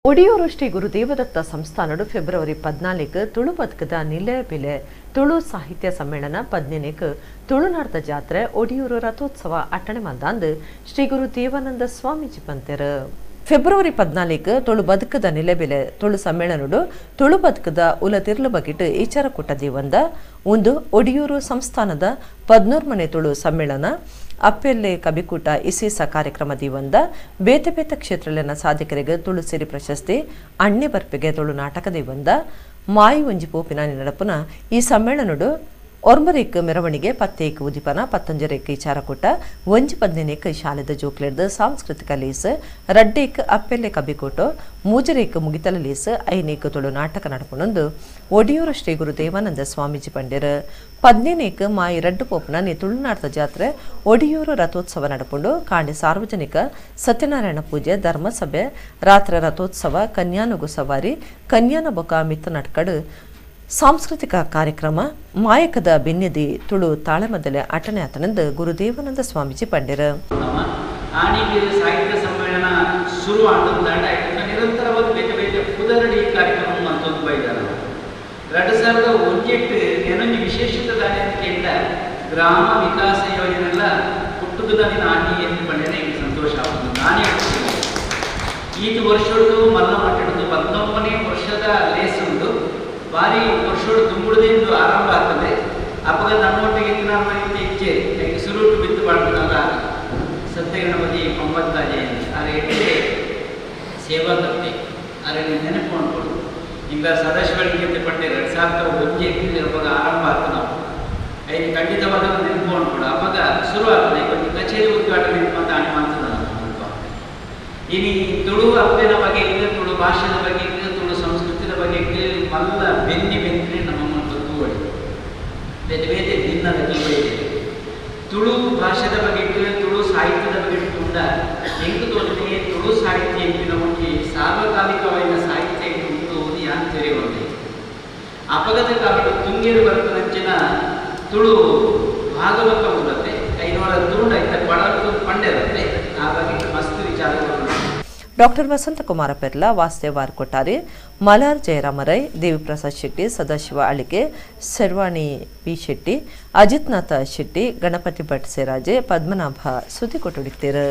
ಒಡಿಯೂರು ಶ್ರೀ ಗುರುದೇವದತ್ತ ಸಂಸ್ಥಾನಡು ಫೆಬ್ರವರಿ 14 ತುಳು ಬದುಕದ ನಿಲೆ ಬೆಲೆ ತುಳು ಸಾಹಿತ್ಯ ಸಮ್ಮೇಳನ 15 ತುಳುನಾಡ್ದ ಜಾತ್ರೆ ಒಡಿಯೂರು ರಥೋತ್ಸವ ಅಟ್ಟಣೆ ಮಂದಾಂದು ಶ್ರೀ ಗುರು ದೇವಾನಂದ ಸ್ವಾಮೀಜಿ ಪಂತೆರು. ಫೆಬ್ರವರಿ 14 ತುಳು ಬದುಕದ ನಿಲೆಬೆಲೆ ತುಳು ಸಮ್ಮೇಳನಡು ತುಳು ಬದುಕದ ಉಲ ತಿರ್ಲು ಬಗಿಟ್ ಇಚಾರಕೂಟ ದೇವಂದ ಒಂದು ಒಡಿಯೂರು ಸಂಸ್ಥಾನದ 13ನೇ ತುಳು ಸಮ್ಮೇಳನ ಅಪ್ಪೆಲ್ಲೆ ಕಬಿಕೂಟ ಇಸೀಸ ಕಾರ್ಯಕ್ರಮ ದಿವಂದ ಬೇತೆ ಬೇತೆ ಕ್ಷೇತ್ರಲಿನ ಸಾಧಕರಿಗೆ ತುಳು ಸಿರಿ ಪ್ರಶಸ್ತಿ ಅಣ್ಣೆ ಬರ್ಪಿಗೆ ತುಳು ನಾಟಕ ದಿವಂದ ಮಾಯಿ ಒಂಜಿ ಪೋಪಿನ ನಡಪುನ ಈ ಸಮ್ಮೇಳನಡು ಒರ್ಮರೇಕ್ ಮೆರವಣಿಗೆ 10 ಉದಿಪನ 15 ಇಚಾರಕೂಟ 1:15 ಶಾಲೆದ ಜೋಕ್ಲೆರ್ದ ಸಾಂಸ್ಕೃತಿಕ ಲೇಸ್ 2 ಅಪ್ಪೆಲ್ಲೆ ಕಬಿಕೂಟ 3 ಮುಗಿತಲ ಲೇಸ್ 5 ತುಳು ನಾಟಕ ನಡಪುನೊಂದು ಒಡಿಯೂರು ಶ್ರೀ ಗುರು ದೇವಾನಂದ ಸ್ವಾಮೀಜಿ ಪಂಡೆರ್. 15 ಮಾಯಿ 2 ಪೋಪುನ ತುಳುನಾಡ್ದ ಜಾತ್ರೆ ಒಡಿಯೂರು ರಥೋತ್ಸವ ನಡಪುಂಡು. ಕಾಂಡೆ ಸಾರ್ವಜನಿಕ ಸತ್ಯನಾರಾಯಣ ಪೂಜೆ ಧರ್ಮಸಭೆ ರಾತ್ರಿ ರಥೋತ್ಸವ ಕನ್ಯಾನುಗು ಸವಾರಿ ಕನ್ಯಾನ ಬೊಕ ಮಿತ್ತ ನಟ್ಕಡು ಸಾಂಸ್ಕೃತಿಕ ಕಾರ್ಯಕ್ರಮ ಮಾಯಕದ ಬೆನ್ನೆದಿ ತುಳು ತಾಳೆಮದಲೆ ಅಟನೆ ಆತನಂದು ಗುರುದೇವಾನಂದ ಸ್ವಾಮೀಜಿ ಪಂಡೆರ್. ಸಾಹಿತ್ಯ ಸಮ್ಮೇಳನ ಶುರು ನಿರಂತರವಾದ ಬೇತೆ ಬೇತೆ ಪುದರಡಿ ಕಾರ್ಯಕ್ರಮ ಅಂತೊಂದು ಬೈದಾರ. 2001 ಏನೊಂದು ವಿಶೇಷತೆ ದಾನಿ ಗ್ರಾಮ ವಿಕಾಸ ಯೋಜನೆ ಹುಟ್ಟುದು ನಾನಿ ಎಂದು ಪಂಡೆನೆ ಸಂತೋಷ ಆಗುವುದು. ನಾನೇ ಈತ ವರ್ಷದ್ದು ಮಲ್ಲ ಮಟ್ಟದ್ದು 19ನೇ ವರ್ಷದ ಲೇಸುಂಟು. ಬಾರಿ ವರ್ಷೋಡು ದುಂಬುಡದಿಂದ ಆರಂಭ ಆಗ್ತದೆ. ಅಪ್ಪಗ ನಮ್ಮೊಟ್ಟಿಗೆ ನಮ್ಮ ಇಚ್ಛೆ ಸುರುಟು ಬಿತ್ತು ಬಾಡ್ತನಲ್ಲ ಸತ್ಯಗಣಪತಿ ಪಂಪತ್ತಾಜೆ ಅರೆ ಎಟ್ಟೆ ಸೇವಾ ಕರ್ತೆ ಅರೆ ನೆನಪು ಮಾಡ್ಕೊಡು. ಈಗ ಸದಾಶಿವಳಿಗೆ ಪಟ್ಟೆ 2001 ಅವಾಗ ಆರಂಭ ಆಗ್ತದೆ. ನಾವು ಐದು ಖಂಡಿತವಾದ ನೆನಪು ಮಾಡ್ಕೊಡು. ಅವಾಗ ಶುರು ಆಗ್ತದೆ. ಒಂದು ಕಚೇರಿ ಉದ್ಘಾಟನೆ ಅಂತ ಅಣೆ ಮಾಡ್ತದೆ. ಇನ್ನು ತುಳು ಅಪ್ಪನ ಬಗ್ಗೆ, ತುಳು ಭಾಷೆದ ಬಗ್ಗೆ, ತುಳು ಸಂಸ್ಕೃತಿಯ ಬಗ್ಗೆ ಮಲ್ಲ ಬೆನ್ನಿ ಬೆಂದ್ರೆ ನಮ್ಮ ತೂವಳಿ ಬೇರೆ ಬೇರೆ ಭಿನ್ನದ ಕೀವಳಿ ತುಳು ಭಾಷೆದ ಬಗ್ಗೆ, ತುಳು ಸಾಹಿತ್ಯದ ಬಗ್ಗೆ ಉಂಡ ಎಂಕು ತೋರಿದೆ. ತುಳು ಸಾಹಿತ್ಯ ಎಂಪಿನ ಒಂಜಿ ಸಾರ್ವಕಾಲಿಕವಾದ ಸಾಹಿತ್ಯ ಉಂಟು ಯಾನ್ ತೆರೆಯುವಂತೆ ಅಪಗತ ಕಾಲದ ತುಂಗೇರು ಬರ್ತದಂಚಿನ ತುಳು ಭಾಗವತ ಉಂಡತ್ತೆ ಐನೋರ ತುಂಡ ಇತ್ತ ಪಡಲು ಪಂಡೆರತ್ತೆ ಆ ಬಗ್ಗೆ ಮಸ್ತ್ ವಿಚಾರಗಳು. Doctor Vasanthakumara Perla, Vasudeva Varkottari, Malar Jayaramarai, Deviprasad Shetty, Sadashiva Alike, Sharvani P Shetty, Ajithnatha Shetty, Ganapathi Bhat Seraje, Padmanabha ಸುದ್ದಿಕೊಟ್ಟುಡಿತ್ತೇರು.